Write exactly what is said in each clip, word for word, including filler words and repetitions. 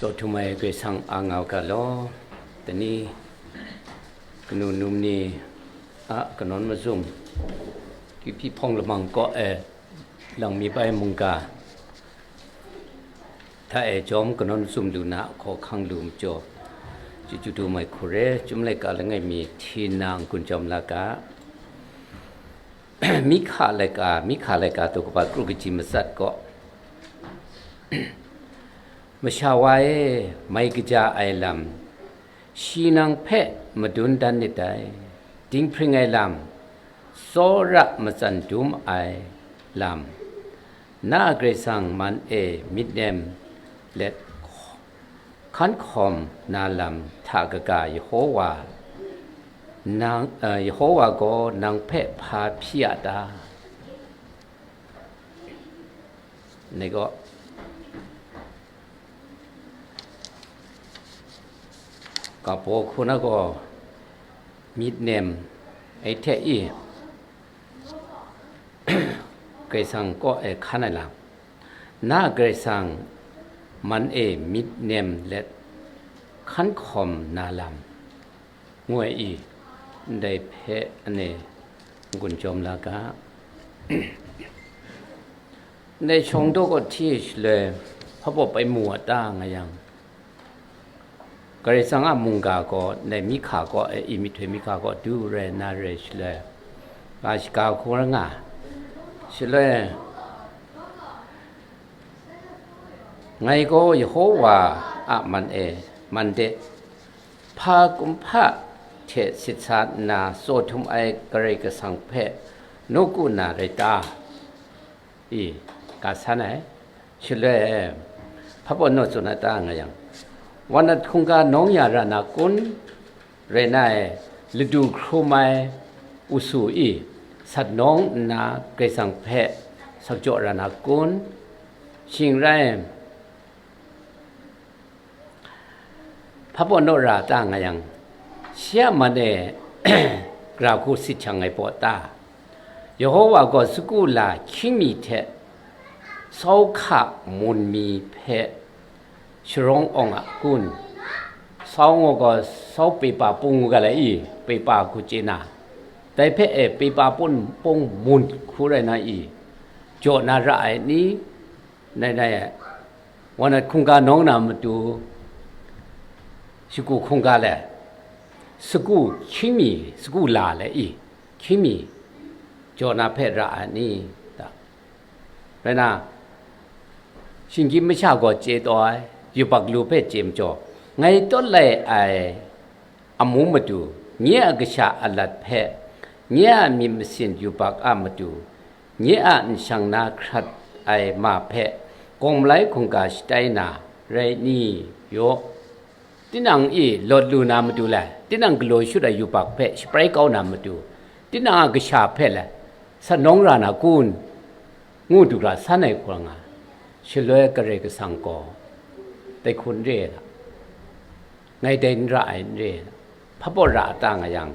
Taw htum ai Karai Kasang a nga u ga law, dai ni kanu num ni a kanawn mazum, Kyiphpyi hpawng lamang kaw e lang mi bai mungga hta e jawm kanawn mazum lu na a hkaw hkang lu majaw, chyeju dum ai hku re, Chyum laika langai mi hti nna n-gun jawm la ga. Mihka laika, Mihka laika daw kaba kru kaji matsat gaw, Masha wa e, mai kaja ai lam, shi nang hpe madun dan nit dai. Dinghpring ai lam, tsawra matsan dum ai lam, na a Karai Kasang man e myit nem let hkan hkawm na lam hta kaga Yehowa nang, eh, Yehowa gaw nang hpe hpa hpyi a ta? Ngai gaw, kabaw hku na gaw myit nem ai hte i, Karai Kasang kaw e hkan ai lam, na Karai Kasang man e myit nem let hkan hkawm na lam, ngu ai i, ndai hpe ane n-gun jawm la ga. Ndai shawng daw kaw hti shaloi, hpa baw bai mu a ta nga yang, Karai Kasang a mungga gaw ndai Mihka kaw e i, myihtoi Mihka kaw du rai na rai shaloi, ga shaga hkung rai nga. Shaloi, ngai gaw Yehowa a man e, man de, hpa kumhpa hte sit sa nna tsaw htum ai Karai Kasang hpe nawku na rai ta? I, ga san ai. Shaloi, hpa baw naw tsun a ta nga yang, Wanat hkungga nawng ya ra na kun? Rai na e, ladu hkrum ai usu i, sat nawng nna Karai Kasang hpe sakjaw ra na kun? Shing rai, hpa baw naw ra ta nga yang, shi a man e gara hku sit shang ai baw ta? Yehowa gaw sagu la hkying mi hte sau hka mun mi hpe sharawng awng a kun? Sau ngu gaw sau pepa pung ngu ga lai i, pepa hku chye na, dai hpe e pepa pung, pung mun hku rai na i, jaw na ra ai ni? Nai nai, Wanat hkungga nawng na matu, shagu hkungga le, sagu hkying mi, sagu la le i, hkying mi jaw na hpe ra ai ni? Ta. Rai na, shinggyim masha gaw chye taw ai, yubak lu hpe chye majaw, ngai tawt lai ai amu matu, nye a kasha a lat hpe, nye a myit masin yubak a matu, nye a nshang na hkrat ai ma hpe, gawng malai hkungga shatai na rai ni? Yaw, tinang i lawt lu na matu le, tinang galaw shut ai yubak hpe shaprai kau na matu, tinang a kasha hpe le, sat nawng ra na kun? Ngu du ra san ai hkra nga, shaloi Karai Kasang gaw dai hku n re ai, ngai dai n ra ai n re ai, hpa baw ra a ta nga yang,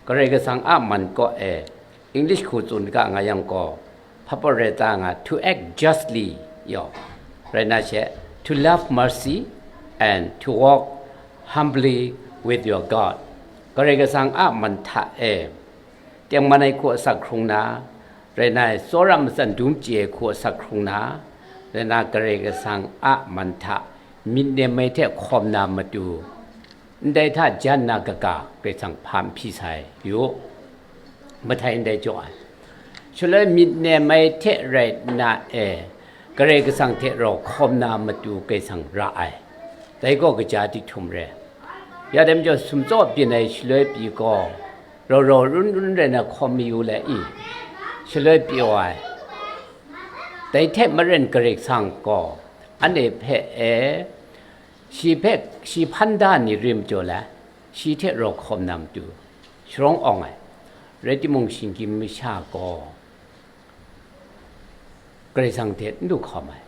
Karai Kasang a man kaw e English hku tsun ga nga yang gaw, hpa baw rai ta nga, to act justly, yaw, rai na she, to love mercy and to walk humbly with your God. Karai Kasang a man hta e tengman ai hku asak hkrung na, rai na, tsawra matsan dum chye ai hku asak hkrung na, rai na, Karai Kasang a man hta myit nem ai hte hkawm na matu, ndai hta jan na kaga Karai Kasang hpa n hpyi sai yu, mahtai ndai jaw ai. Shaloi myit nem ai hte rai nna e, Karai Kasang hte rau hkawm na matu Karai Kasang ra ai. Dai gaw kaja di htum re. Ya dai majaw, sumtsaw byin ai shaloi pyi gaw, rau rau run run rai na hkawm mayu le i, shaloi pyaw ai. Dai hte maren Karai Kasang gaw, anhte hpe e, shi hpe, shi hpan da ni rim jaw le, shi hte rau hkawm na matu, sharawng awng ai. Rai timung, shinggyim masha gaw Karai Kasang hte n du hkawm ai.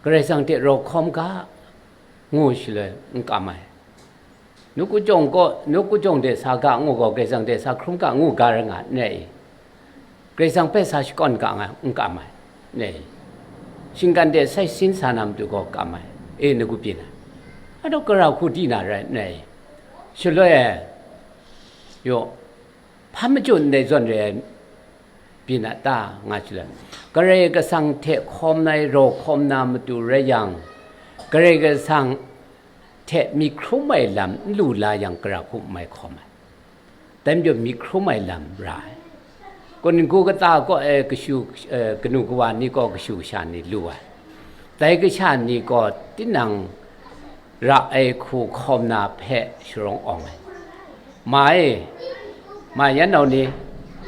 Karai Kasang hte rau hkawm ga, ngu shaloi n kam ai. Nawku jawng gaw, nawku jawng de sa ga ngu gaw, Karai Kasang de sa hkrum ga ngu ga rai nga, n rai i? Karai Kasang hpe sa shakawn ga nga, n kam ai, n rai i? Shinggan de sai sin sa na matu gaw kam ai, e, nawku byin ai. Anhte gara hku di na rai nre, shaloi e, yaw, hpa majaw ndai zawn re ai byin a ta, nga shaloi, Karai Kasang hte hkawm ai rau hkawm na matu rai yang, Karai Kasang hte myit hkrum ai lam n lu la yang, gara hku n mai hkawm ai. Dai majaw myit hkrum ai lam ra ai. Kaning hku kata kaw e kashu, eh, kanu kawa ni gaw kashu kasha ni lu ai. Dai kasha ni gaw tinang ra ai hku hkawm na hpe sharawng awng ai. Ma e, ma yan nau ni,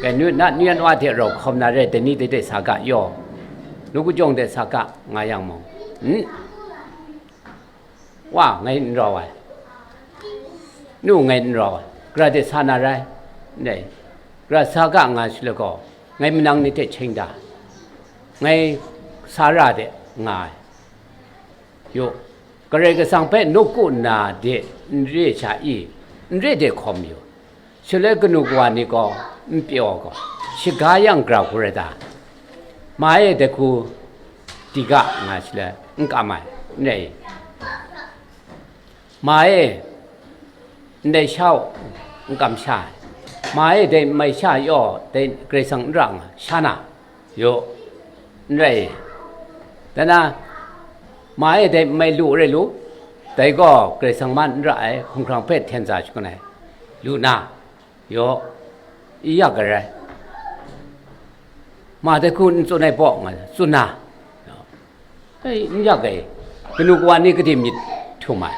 kai nu na nu yan wa hte rau hkawm na re, dai ni dai dai sa ga yaw, nu kajawng dai sa ga, nga yang mung, n, wa ngai n rau ai, nu ngai n rau ai, gara de sa na rai, ndai, gara sa ga nga shaloi gaw, ngai manang ni hte hkying da, ngai sa ra de nga ai. Yaw, Karai Kasang hpe nawku nna de n re sha i, n re de hkawm yu. Shaloi kanu kawa ni gaw n pyaw gaw, shaga yang gara hku rai ta? Ma e, dai hku di ga, nga shaloi n kam ai, n rai i? Ma e, ndai sha u, n kamsha ai. Ma e, dai n mai sha yaw, dai Karai Kasang n ra nga, sha na, yaw, n rai i? Dai na, ma e, dai n mai lu rai lu, dai gaw Karai Kasang man n ra ai, hkumhkrang hpe hten za shangun ai, lu na, yaw, i ya ga rai. Ma dai hku n tsun ai baw nga, tsun na, ai, n yak ai, kanu kawa ni gade myit htum ai.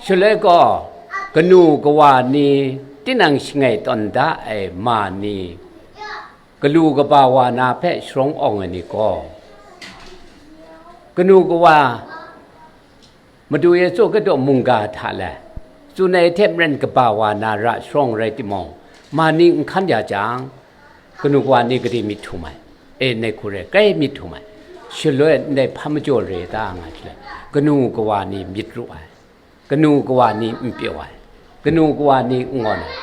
Shaloi gaw, kanu kawa ni tinang shangai tawn da ai ma ni, galu kaba wa na hpe sharawng awng ai ni gaw, kanu kawa Madu Yesu Hkristu mungga hta lai, tsun ai hte maren kaba wa na ra sharawng rai timung, ma ni n hkan ya jang, kanu kawa ni gade myit htum ai, e, nai hku rai, grai myit htum ai. Shaloi ndai hpa majaw re ta nga shaloi, kanu kawa ni myit ru ai, kanu kawa ni n pyaw ai, kanu kawa ni n ngawn ai.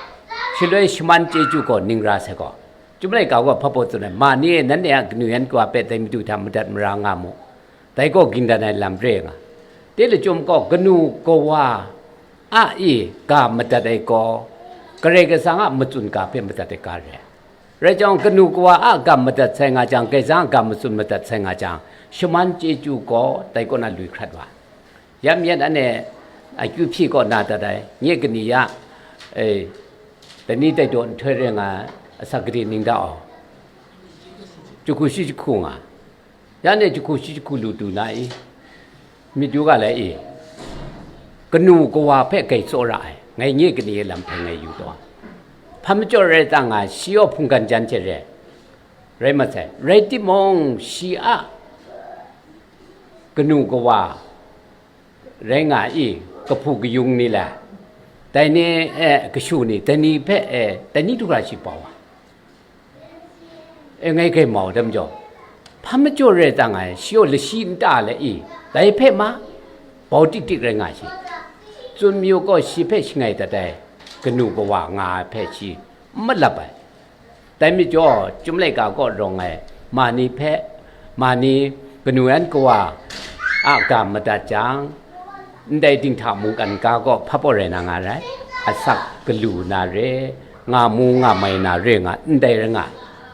Shaloi shaman chyeju gaw ning ra sai gaw, Chyum laika gaw hpa baw tsun ai, ma ni e, nanhte a kanu yan kawa hpe dai Madu hta madat mara nga mu. Dai gaw gindan ai lam re nga. Dai lachyum gaw, kanu kawa a i ga madat ai gaw, Karai Kasang a matsun ga hpe madat ai ga re ai. Rai jang, kanu kawa a ga madat sai nga jang, Karai Kasang a ga matsun madat sai nga jang, shaman chyeju gaw dai kaw na lui hkrat wa ai. Yam yet anhte akyu hpyi kaw na dat ai, nye kani ya, e, dai ni dai daw nhtoi re nga ai, asak gade ning da aw? Jahku shi jahku nga. Ya ne jahku shi jahku lu du na i? Myit yu ga lai i? Kanu kawa hpe gai tsaw ra ai, ngai nye kani e lam hpe ngai yu taw. Hpa majaw rai ta nga, shi yaw hpunggan jan hte re, rai masai. Rai timung, shi a kanu kawa rai nga i, kahpu kayung ni le, dai ni, e, kashu ni, dai ni hpe, e, dai ni du hkra shi bau ai. E, ngai grai mau dam jaw, hpa majaw rai ta nga ai, shi yaw lashi nta le i, dai hpe ma bau tik tik rai nga shi. Tsun mayu gaw, shi hpe shangai dat ai kanu kawa nga ai hpe shi n malap ai. Dai majaw, Chyum laika kaw rawng ai ma ni hpe, ma ni kanu yan kawa a ga madat jang, ndai dinghta mungkan ga gaw hpa baw rai na nga rai, asak galu na re, nga mu nga mai na re nga, ndai rai nga.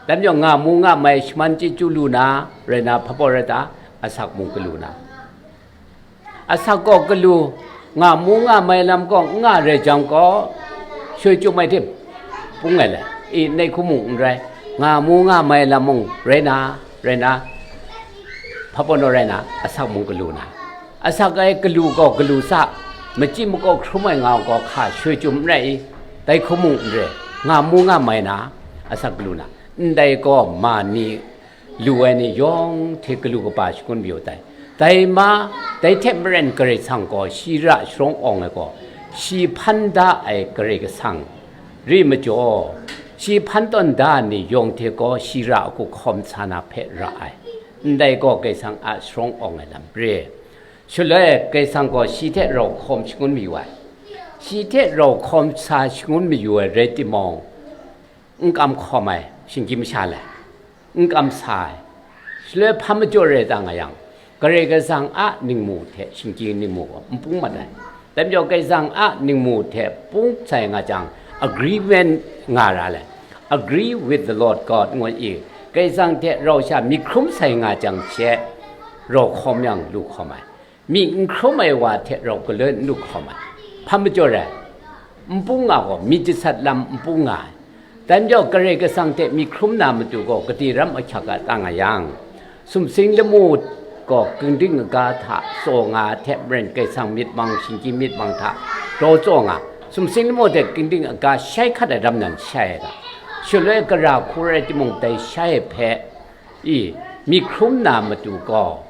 Dai majaw, nga mu nga mai shaman chyeju lu na rai na hpa baw rai ta? Asak mung galu na. Asak gaw galu, nga mu nga mai lam gaw n nga rai jang gaw, shoi chyum ai hte bung ai le, i, nai hku mung n rai, nga mu nga mai lam mung rai na, rai na, hpa baw naw rai na, asak mung galu na. Asak ai galu gaw galu sa, machyi makaw hkrum ai nga gaw hka shoi chyum n rai i? Dai hku mung n rai, nga mu nga mai na, asak galu na. Ndai gaw ma ni, lu ai ni yawng hte galu kaba shangun mayu tai. Dai ma, dai hte maren Karai Kasang gaw shi ra sharawng awng ai gaw, shi hpan da ai Karai Kasang ri majaw, shi hpan tawn da ai ni yawng hte gaw shi ra a hku hkawm sa na hpe ra ai. Ndai gaw Karai Kasang a sharawng awng ai lam re. Shaloi Karai Kasang gaw shi hte rau hkawm shangun mayu ai. Shi hte rau hkawm sa shangun mayu ai rai timung, n kam hkawm ai shinggyim masha le, n kam sa ai. Shaloi hpa majaw rai ta nga yang, Karai Kasang a ningmu hte shingkying ningmu gaw n pung mat ai. Dai majaw Karai Kasang a ningmu hte pung sai nga jang, agreement nga ra le, agree with the Lord God ngu i, Karai Kasang hte rau sha myit hkrum sai nga jang she, rau hkawm yang lu hkawm ai. Myit n hkrum ai wa hte rau galoi n lu hkawm ai. Hpa majaw rai, n pung nga gaw, myit jasat lam n pung nga ai. Dai majaw Karai Kasang hte myit hkrum na matu gaw, gade ram ahkyak a ta nga yang, sumsing lamu gaw kingding aga hta tsaw nga ai hte maren, Karai Kasang myit mang, shingkying myit mang hta rau tsaw nga, sumsing lamu hte kingding aga shai hkat ai ram nan shai ai ga, shaloi gara hku rai timung, dai shai ai hpe i myit hkrum na matu gaw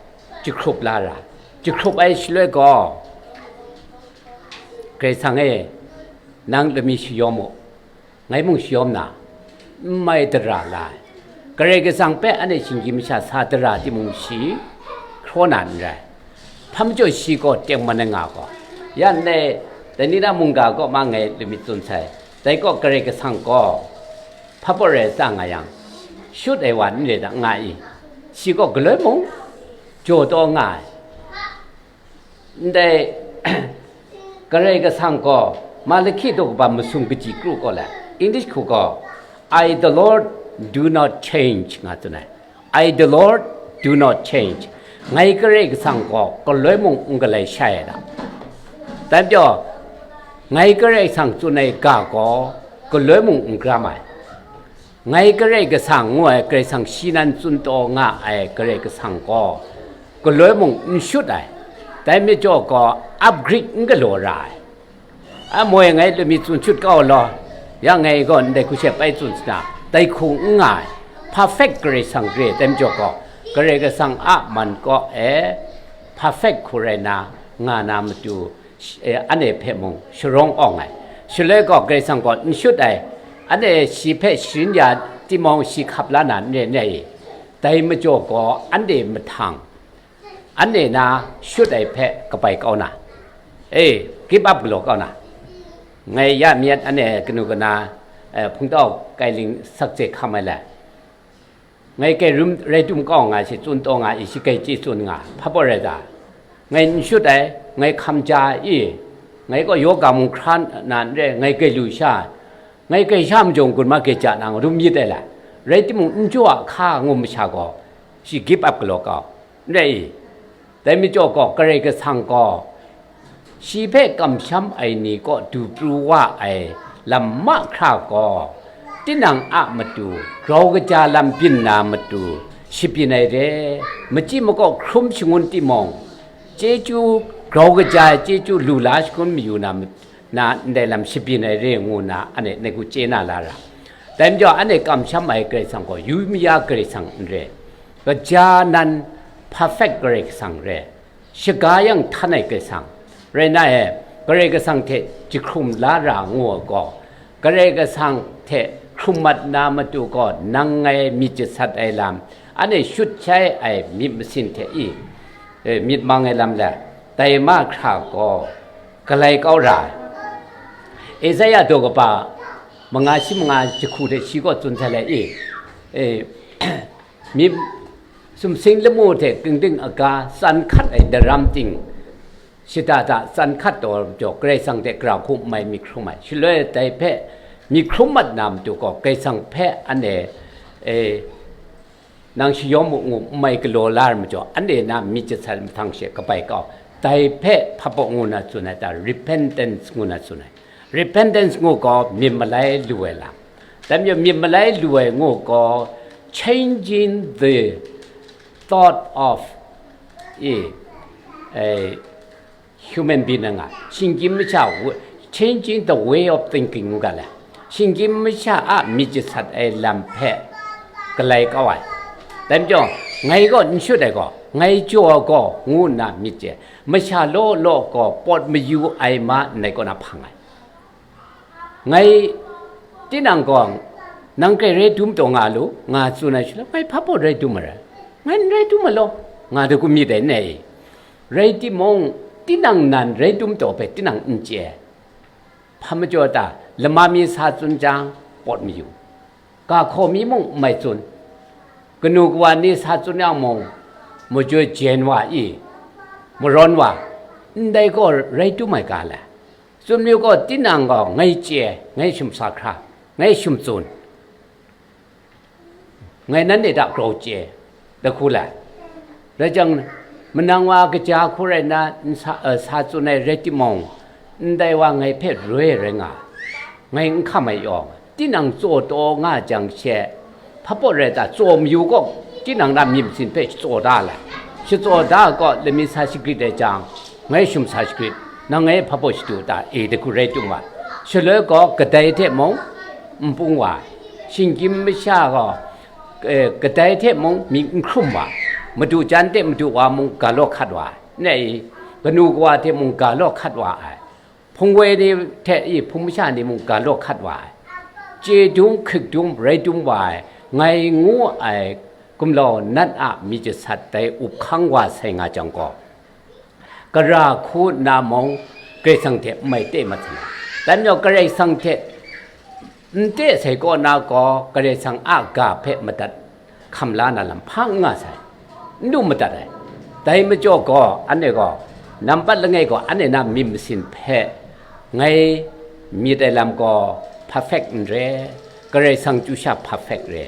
jahkrup la ra, jahkrup ai shaloi gaw, Karai Kasang e, nang lami shayawm u, ngai mung shayawm na, n mai dara la ai. Karai Kasang hpe anhte shinggyim masha sa dara timung shi hkraw na n rai. Hpa majaw shi gaw tengman ai nga gaw, ya ndai, dai ni na mungga kaw ma ngai lamit tsun sai, dai kaw Karai Kasang gaw hpa baw rai ta nga yang, shut ai wa n re da nga i? Shi gaw galoi mung jaw taw nga ai. Ndai Karai Kasang gaw Malaki daw kaba masum kaji kru gaw le, English hku gaw, "I, the Lord, do not change," nga tsun ai. "I, the Lord, do not change." Ngai Karai Kasang gaw galoi mung n galai shai ai da. Dai majaw, ngai Karai Kasang tsun ai ga gaw galoi mung n gram ai. Ngai Karai Kasang ngu ai Karai Kasang shi nan tsun taw nga ai Karai Kasang gaw galoi mung n shut ai. Dai majaw gaw upgrade n galaw ra ai. Amoi ngai lami tsun shut kau law, ya ngai gaw ndai hku she pai tsun sana, dai hku n nga ai. Perfect Karai Kasang re ai, dai majaw gaw Karai Kasang a man kaw e perfect hku rai na nga na matu, eh, anhte hpe mung sharawng awng ai. Shaloi gaw Karai Kasang gaw n shut ai, anhte shi hpe sharin ya timung, shi hkap la na n re n rai i? Dai majaw gaw anhte mahtang, anhte na shut ai hpe kabai kau na, e, give up galaw kau na, ngai ya myit anhte kanu kana, eh, hpungtau kailing sakse hkam ai lai. Ngai kai rum rai tum kau nga shi tsun taw nga i, shi kai chye tsun nga, hpa baw rai ta? Ngai n shut ai, ngai hkam ja i, ngai gaw yoga mung hkra na n re, ngai kai lu sha, ngai kai sha majaw n-gun ma kai ja nang rum myit ai la, rai timung, n jaw a hka ngu masha gaw, shi give up galaw kau, n rai i? Dai majaw gaw, Karai Kasang gaw shi hpe kamsham ai ni kaw du pru wa ai lam mahkra gaw, tinang a matu grau kaja lam byin na matu shabyin ai re, machyi makaw hkrum shangun timung, chyeju grau kaja ai chyeju lu la shangun mayu na ma-, na ndai lam shabyin ai re ngu na, anhte ngai hku chye na la ra. Dai majaw, anhte kamsham ai Karai Kasang gaw yu maya Karai Kasang n re, kaja nan perfect Karai Kasang re, shaga yang htan ai Karai Kasang rai na e, Karai Kasang hte jahkrum la ra ngu ai gaw, Karai Kasang hte hkrum mat na matu gaw, nang ngai myit jasat ai lam, anhte shut shai ai myit masin hte i, eh, myit mang ai lam le, dai mahkra gaw galai kau ra ai. Esaia daw kaba manga shi manga jahku hte shi gaw tsun sai lai i, eh, myit sumsing lamu hte kingding aga tsan hkat ai daram ting, shada da tsan hkat taw ai majaw, Karai Kasang hte gara hku n mai myit hkrum ai. Shaloi dai hpe myit hkrum mat na matu gaw, Karai Kasang hpe anhte, eh, nang shayawm mu ngu n mai galaw la ai majaw, anhte na myit jasat mahtang she kabai kau. Dai hpe hpa baw ngu na tsun ai ta? Repentance ngu na tsun ai. Repentance ngu gaw myit malai lu ai lam. Dai majaw myit malai lu ai ngu gaw, changing the thought of, eh, eh, human being nga, shinggyim masha, changing the way of thinking ngu ga le, shinggyim masha a myit jasat ai lam hpe galai kau ai. Dai majaw, ngai gaw n shut ai gaw, ngai jaw ai gaw, ngu nna myit chye, masha law law gaw pawt mayu ai ma ndai kaw na hpang ai. Ngai tinang gaw, "Nang kai rai dum taw nga lu," nga tsun ai shaloi, ngai hpa baw rai dum marai, ngai n rai dum ai law, nga da gun myit dai n ai? Rai timung, tinang nan rai dum taw hpe tinang n chye ai. Hpa majaw ta? Lama mi sa tsun jang, pawt mayu, ga hkaw mi mung n mai tsun, kanu kawa ni sa tsun yang mung, majoi jen wa i, marawn wa, ndai gaw rai tum ai ga le. Tsun mayu gaw, tinang gaw ngai chye, ngai shumsa hkra, ngai shumtsun, ngai nanhte hta grau chye, da hku le. Rai jang, manang wa kaja hku rai nna, n sa, eh, sa tsun ai rai timung, ndai wa ngai hpe roi rai nga, ngai n hkam ai yawng, tinang tsaw taw nga jang she, hpa pawt rai ta, tsaw mayu gaw, tinang na myit masin hpe shatsaw da la, shatsaw da gaw, lami sa shagrit ai jang, ngai shumsa shagrit, nang ngai hpa pawt shadu ta, e, da hku rai tum wa. Shaloi gaw, kadai hte mung n pung wa, shinggyim masha gaw, eh, kadai hte mung myit n hkrum wa, madu jan hte madu wa mung ga law hkat wa, nai, kanu kawa hte mung ga law hkat wa ai, hpung woi ni hte i hpung masha ni mung ga law hkat wa ai, chye dum hkrik dum rai dum wa ai, ngai ngu ai gumlau nat a myit jasat dai up hkang wa sai nga jang gaw, gara hku nna mung Karai Kasang hte n mai te mat sai. Dan majaw Karai Kasang hte n te sai kaw na gaw, Karai Kasang a ga hpe madat hkam la na lam hpa n nga sai, n lu madat ai. Dai majaw gaw, anhte gaw, nampat langai gaw, anhte na myit masin hpe ngai myit ai lam gaw perfect n re, Karai Kasang chyu sha perfect re.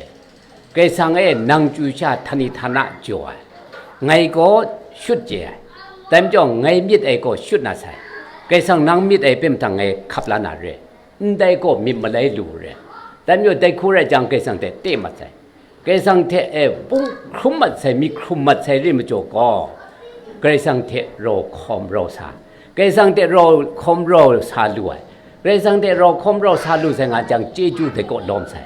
Karai Kasang e, nang chyu sha htani htana jaw ai, ngai gaw shut je ai. Dai majaw, ngai myit ai gaw shut na sai. Karai Kasang nang myit ai hpe mahtang ngai hkap la na re. Ndai gaw myit malai lu re. Dai majaw, dai hku rai jang, Karai Kasang hte te mat sai. Karai Kasang hte e pung hkrum mat sai, myit hkrum mat sai re majaw gaw, Karai Kasang hte rau hkawm rau sa, Karai Kasang hte rau hkawm rau sa lu ai. Karai Kasang hte rau hkawm rau sa lu sai nga jang, chyeju dai kaw lawm sai.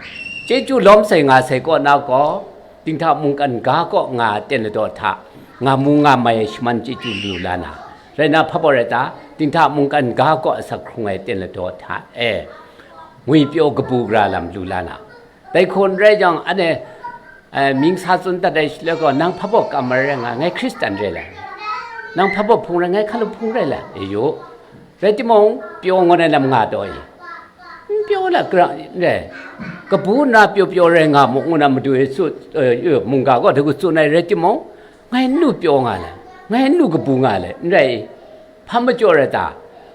Chyeju lawm sai nga sai kaw na gaw, dinghta mungkan ga kaw nga ten ladaw hta, nga mu nga mai ai shaman chyeju lu la na, rai na, hpa pawt rai ta, dinghta mungkan ga kaw asak hkrung ai ten ladaw hta e, ngwipyaw kabu gara lam lu la na, dai hku n rai jang, anhte, eh, mying sa tsun dat ai shaloi gaw, nang hpa baw kam ai rai nga, ngai Hkristan rai le, nang hpa baw hpung rai, ngai hkalup hpung rai le, e yu. Rai timung, pyaw ngut ai lam nga taw i, n pyaw la, kra, n rai, kabu nna pyaw pyaw rai nga mu, ngu na madu e tsu, eh, mungga gaw dai hku tsun ai rai timung, ngai n lu pyaw nga le, ngai n lu kabu nga le, n rai i. Hpa majaw rai ta?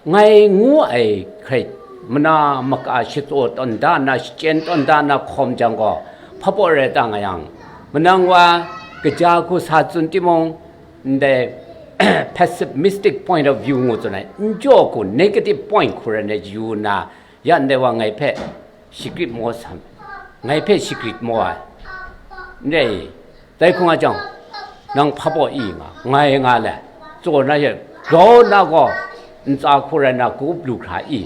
Ngai ngu ai hkrai, mana maka shatsaw tawn da nna, shachyen tawn da nna hkawm jang gaw, hpa pawt rai ta nga yang, manang wa kaja hku sa tsun timung, ndai pessimistic point of view ngu tsun ai, n jaw hku negative point hku rai nna yu nna, ya ndai wa ngai hpe shagrit maw sam, ngai hpe shagrit maw ai, n rai i? Dai hkung a jang, nang hpa baw i nga, ngai nga le, tsaw na she, grau na gaw, ntsa hku rai na, kup lu hkra i,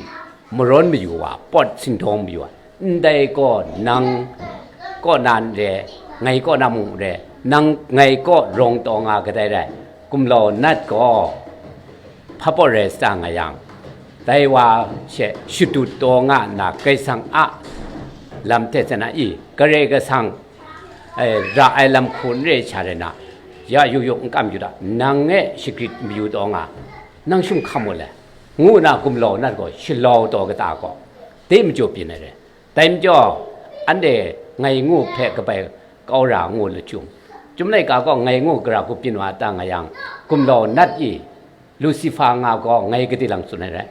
marawn mayu wa, pawt sindawng mayu wa, ndai gaw nang kaw na n re, ngai kaw na mung n re, nang ngai kaw rawng taw nga kadai rai, gumlau nat gaw, hpa pawt rai sa nga yang, dai wa she shadut taw nga nna, Karai Kasang a lam hte tsan a i, Karai Kasang, eh, ra ai lam hku n re sha rai na, ya yu yu n kam yu da, nang e shagrit mayu taw nga, nang shum hkam mu le, ngu na gumlau nat gaw shalau taw kata gaw, dai majaw byin ai re. Dai majaw, anhte ngai ngu hpe kabai kau ra ngu lachyum, Chyum laika gaw ngai ngu gara hku byin wa ta nga yang, gumlau nat i, Lucifer nga gaw ngai gade lang tsun ai rai,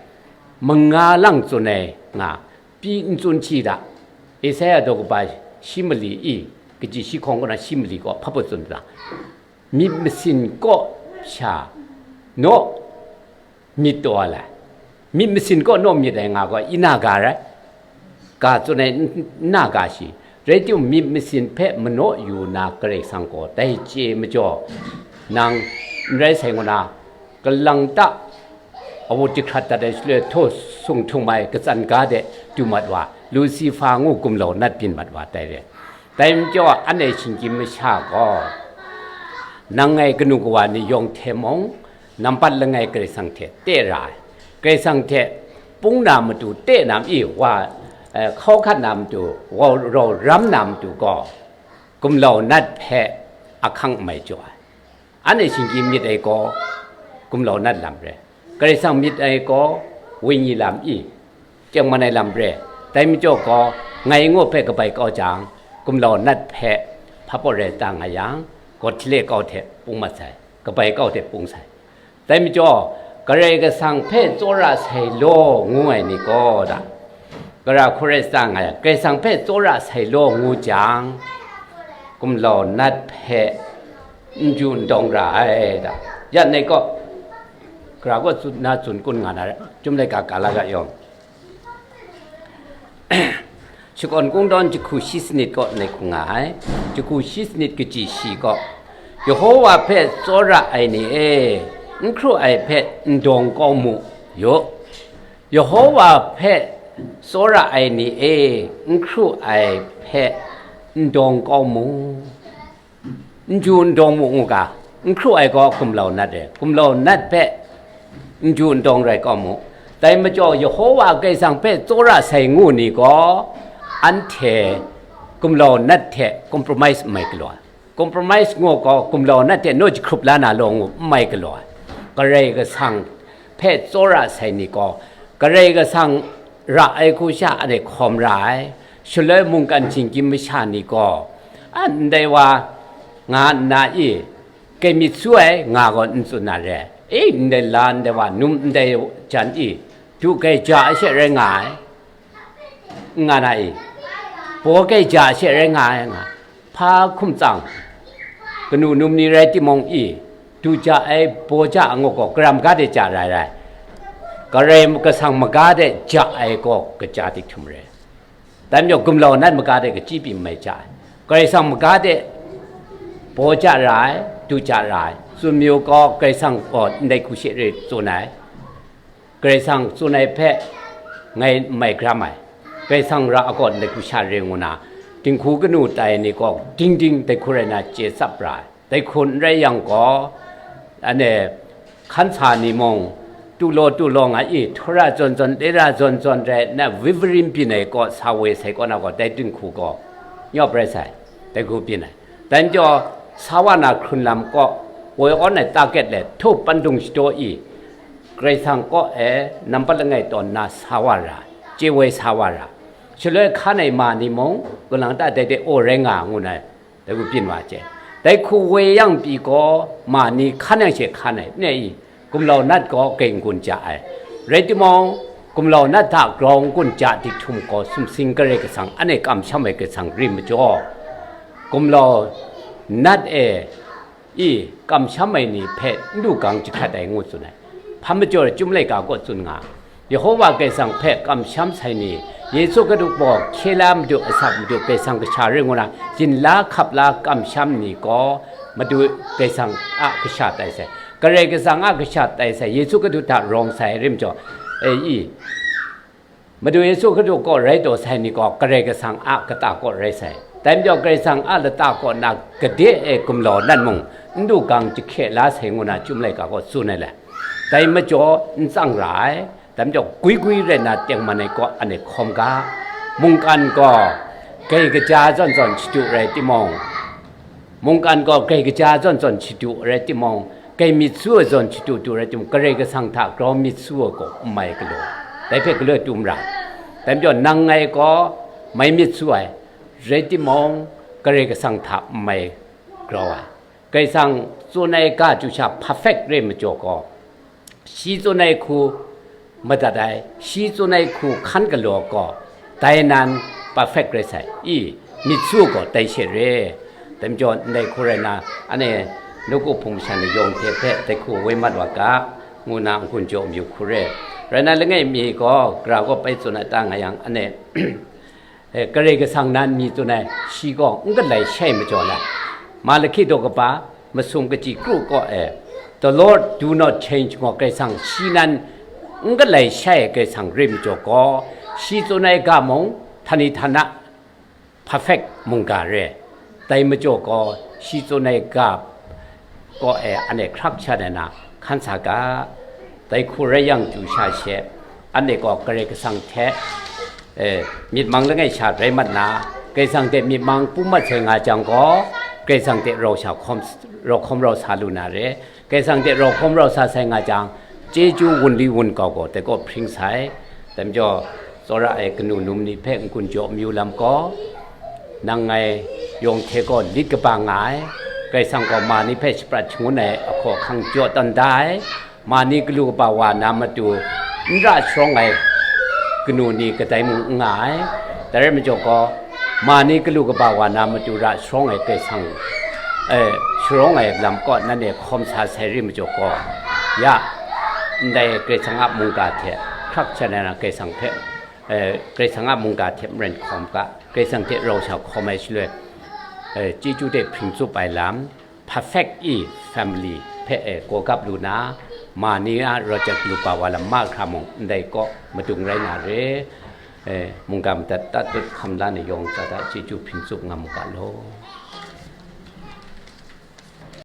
manga lang tsun ai nga, pyi n tsun shi da. Esaia daw kaba shi mali i, kaji shi hkawng kaw na shi mali gaw hpa baw tsun da, myit masin kaw sha naw myit taw ai, myit masin kaw naw myit ai nga gaw, ina ga rai, ga tsun ai n-, n-, na ga shi. Rai timung, myit masin hpe manaw yu na Karai Kasang gaw dai chye majaw, nang n rai sai ngu na, kalang ta awut jahkrat dat ai shaloi, htaw sung htum ai katsan ga de du mat wa, Lucifer ngu gumlau nat byin mat wa tai re. Dai majaw, anhte shinggyim masha gaw, nang ngai kanu kawa ni yawng hte mung, nampat langai Karai Kasang hte te ra ai, Karai Kasang hte pung na matu te na ma i, wa, eh, hkau hkat na matu, wa rau ram na matu gaw, gumlau nat hpe ahkang n mai jaw ai. Anhte shinggyim myit ai gaw, gumlau nat lam re. Karai Kasang myit ai gaw, wenyi lam i, chyengman ai lam re. Dai majaw gaw, ngai ngu hpe kabai kau jang, gumlau nat hpe hpa pawt rai ta nga yang, Gawt hte le kau hte pung mat sai, kabai kau hte pung sai. Dai majaw, Karai Kasang hpe tsawra sai law ngu ai ni gaw da, gara hku rai sa nga ai, Karai Kasang hpe tsawra sai law ngu jang, gumlau nat hpe n ju n dawng ra ai da. Yan nei kaw, gara kaw tsun na tsun kun nga na rai, Chyum laika ga la ga yawng. Shakawn Kungdawn jahku shi sanit kaw ndai hku nga ai. Jahku shi sanit kaji shi kaw, Yehowa hpe tsawra ai ni e, n hkru ai hpe n dawng kau mu, yu. Yehowa hpe tsawra ai ni e, n hkru ai hpe n dawng kau mu. N ju n dawng mu ngu ga, n hkru ai gaw gumlau nat e, gumlau nat hpe n ju n dawng rai kau mu. Dai majaw, Yehowa Karai Kasang hpe tsawra sai ngu ni gaw, anhte gumlau nat hte compromise n mai galaw ai. Compromise ngu gaw, gumlau nat hte naw jahkrup la na law ngu n mai galaw ai. Karai Kasang hpe tsawra sai ni gaw, Karai Kasang ra ai hku sha anhte hkawm ra ai. Shaloi mungkan shinggyim masha ni gaw, a, ndai wa nga nna i, kai myit su ai nga gaw n tsun na re, e, ndai la, ndai wa num, ndai jan i, du kai ja ai she rai nga ai, n nga na i, baw kai ja ai she rai nga ai, nga, hpa hkum tsang, kanu num ni rai timung i, du ja ai, baw ja ai ngu gaw, karam ga de ja rai rai, Karai Kasang maga de ja ai gaw kaja dik htum re. Dai majaw, gumlau nat maga de kachyi pyi n mai ja ai. Karai Kasang maga de baw ja ra ai, du ja ra ai. Tsun mayu gaw, Karai Kasang gaw ndai hku she re tsun ai. Karai Kasang tsun ai hpe ngai n mai hkram ai. Karai Kasang ra ai gaw ndai hku sha re ngu na, dinghku kanu tai ni gaw ding ding dai hku rai na chye tsap ra ai. Dai hku n rai yang gaw, ane, hkan sa ni mung, tu law tu law nga i, htawra zawn zawn, lera zawn zawn rai nna, Wolverine byin ai kaw sa woi sai kaw na gaw, dai dinghku gaw, nyawp rai sai, dai hku byin ai. Dai majaw, sa wa na hkrun lam kaw, woi awn ai target le, htu pandung shadaw i, Karai Kasang kaw e nampat langai tawn na sa wa ra, chye woi sa wa ra. Shaloi hkan ai ma ni mung, kalang ta dai de aw rai nga, ngu na, dai hku byin wa ai. Dai hku woi yang pyi gaw, ma ni hkan yang she hkan ai, n-, i, gumlau nat gaw kai n-gun ja ai. Rai timung, gumlau nat hta grau n-gun ja dik htum gaw, sumsing Karai Kasang, anhte kamsham ai Karai Kasang rim majaw, gumlau nat e, i, kamsham ai ni hpe n du gang jahkrat ai ngu tsun ai. Hpa majaw Chyum laika kaw tsun nga, Yehowa Karai Kasang hpe kamsham sai ni, Yesu Hkristu gaw hkye la Madu, asak Madu, Karai Kasang kasha rai ngu na, yin la hkap la kamsham ni gaw, Madu Karai Kasang a kasha tai sai, Karai Kasang a kasha tai sai, Yesu Hkristu hta rawng sai rim jaw, e, i, Madu Yesu Hkristu kaw rai taw sai ni gaw, Karai Kasang a kata kaw rai sai. Dai majaw, Karai Kasang a lata kaw na gade e gumlau nat mung, n du gang jahkye la sai ngu na, Chyum laika gaw tsun ai le. Dai majaw, n tsang ra ai. Dai majaw, gwi gwi rai na tengman ai kaw anhte hkawm ga. Mungkan gaw, gai kaja zawn zawn shadu rai timung, mungkan gaw gai kaja zawn zawn shadu rai timung, gai myit su ai zawn shadu du rai timung, Karai Kasang hta grau myit su ai gaw n mai galaw, dai hpe galaw tum ra. Dai majaw, nang ngai gaw mai myit su ai rai timung, Karai Kasang hta n mai grau ai. Karai Kasang tsun ai ga chyu sha perfect rai majaw gaw, shi tsun ai hku madat ai, shi tsun ai hku hkan galaw gaw, dai nan perfect rai sai, i, myit su gaw dai she re. Dai majaw, ndai hku rai na, ane, nawku hpung masha ni yawng hte hpe dai hku woi mat wa ga, ngu na n-gun jaw mayu hku re. Rai na, langai mi gaw, gara gaw pai tsun ai ta nga yang, ane, E, Karai Kasang nan mi tsun ai, shi gaw n galai shai majaw na, Malahki daw kaba, masum kaji kru kaw e, "The Lord do not change" gaw, Karai Kasang shi nan n galai shai ai Karai Kasang rai majaw gaw, shi tsun ai ga mung, htani htana, perfect mungga re. Dai majaw gaw, shi tsun ai ga kaw e, anhte hkrak shat ai na, hkan sa ga, dai hku rai yang chyu sha she, anhte gaw Karai Kasang hte, e, myit mang langai sha rai mat na, Karai Kasang hte myit mang pum mat sai nga jang gaw, Karai Kasang hte rau sha hkawm, rau hkawm rau sa lu na re. Karai Kasang hte rau hkawm rau sa sai nga jang, chyeju wun li wun kau gaw, dai gaw hpring sai. Dai majaw, tsawra ai kanu num ni hpe n-gun jaw mayu lam gaw, nang ngai yawng hte gaw lit kaba nga ai, Kaisang gaw ma ni hpe shaprat shangun ai ahkaw ahkang jaw tawn da ai, ma ni galu kaba wa na matu n ra sharawng ai kanu ni kadai mung n nga ai. Dai rai majaw gaw, ma ni galu kaba wa na matu ra sharawng ai Kaisang, eh, sharawng ai lam kaw nanhte hkawm sa sai ri majaw gaw, ya, ndai Kaisang a mungga hte hkrak shat ai na Kaisang hpe, eh, Kaisang a mungga hte maren hkawm ga, Kaisang hte rau sha hkawm ai shaloi, eh, chyeju hte hpring tsup ai lam, perfect i family hpe, eh, gawgap lu na, ma ni a rawt jat galu pa wa lam mahkra mung ndai kaw madung rai na re, eh, mungga madat tat dut hkam la ni yawng tsa da chyeju hpring tsup nga mu ga law.